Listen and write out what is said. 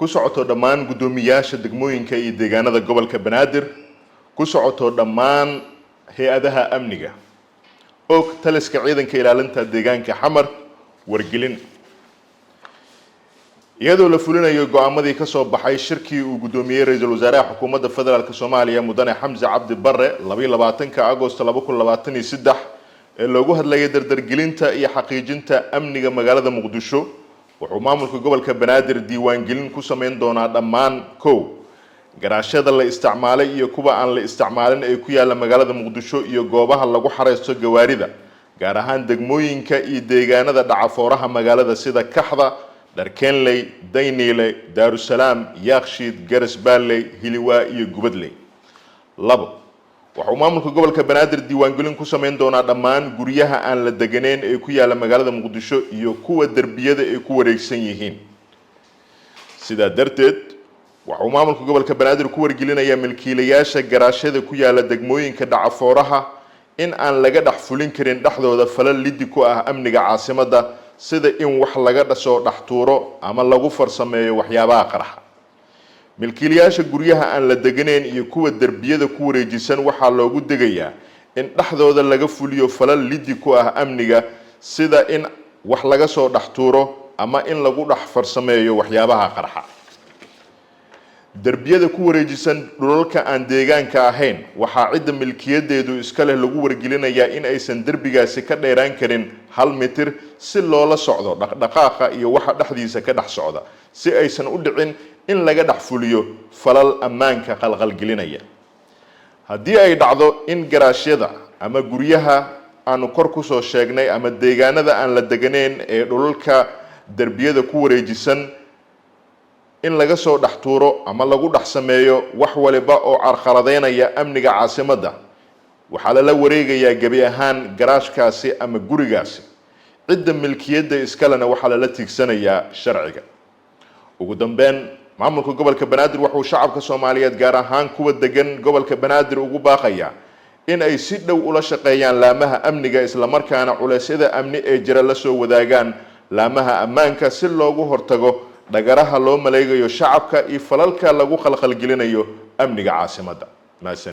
Ku socoto dhammaan guddoomiyaasha degmooyinka iyo deegaanada gobolka Banaadir. Ku socoto dhammaan hay-adaha amniga. Og taliska ciidanka ilaalinta deegaanka Xamar. Wargelin: iyadoo la fulinayo go-aamadii ka soo baxay shirkii uu guddoomiyey ra-iisul wasaaraha xukuumadda federaalka Soomaaliya, mudane Xamse Cabdi Bare, 22-ka Agosto 2023, ee loogu hadlayay dardargelinta iyo xaqiijinta amniga magaalada Muqdisho, wuxuu maamulka gobolka Banaadir diiwaangelin ku sameyn doonaa dhammaan kow garaashyada la isticmaalay iyo kuwa aan la isticmaalin ee ku yaala magaalada Muqdisho iyo goobaha lagu xareysto gawaarida, gaar ahaan degmooyinka iyo deegaanada dhacafooraha magaalada, sida Kaxda, Dharkenley, Dayniile, Daarusalaam, Yaakshiid, Garas Baalley, Hiliwaa iyo Gubadley. Labo, waxauu maamulka gobolka Banaadir diiwaangelin ku sameyn doonaa dhammaan guryaha aan la deganeyn ee ku yaala magaalada Muqdisho iyo kuwa derbiyada ay ku wareegsan yihiin. Sidaa darteed, waxauu maamulka gobolka Banaadir ku wargelinayaa milkiilayaasha garaashyada ku yaala degmooyinka dhacafooraha in aan laga dhex fulin karin dhexdooda falal liddi ku ah amniga caasimadda, sida in wax laga soo dhex tuuro ama lagu farsameeyo waxyaabaha qarxa. Milkiilayaasha guryaha aan la deganeyn iyo kuwa derbiyada ku wareejisan waxaa loogu degayaa in dhexdooda laga fuliyo falal liddi ku ah amniga, sida in wax laga soo dhex tuuro ama in lagu dhex farsameeyo waxyaabaha qarxa. Derbiyada ku wareejisan dhulalka aan deegaanka ahayn waxaa cidda milkiyadeedu iska leh lagu wargelinayaa in aysan derbigaasi ka dheeraan karin 1 mitir, si loola socdo dhaqdhaqaaqa iyo waxa dhexdiisa ka dhex socda, si aysan u dhicin in laga dhex fuliyo falal ammaanka qalqalgelinaya. Haddii ay dhacdo in garaashyada ama guryaha aanu kor kusoo sheegnay ama deegaanada aan la deganeyn ee dhulalka derbiyada ku wareejisan in laga soo dhex tuuro ama lagu dhex sameeyo wax waliba oo carqaladeynaya amniga caasimadda, waxaa lala wareegayaa gebi ahaan garaashkaasi ama gurigaasi, cidda milkiyadda iskalena waxaa lala tiigsanayaa sharciga. Ugu dambeyn, maamulka gobolka Banaadir wuxuu shacabka Soomaaliyeed, gaar ahaan kuwa degan gobolka Banaadir, ugu baaqayaa in ay si dhow ula shaqeeyaan laamaha amniga, islamarkaana culeysyada amni ee jira la soo wadaagaan laamaha ammaanka, si loogu hortago dhagaraha loo maleegayo shacabka iyo falalka lagu khalkhalgelinayo amniga caasimadda. Mahadsan.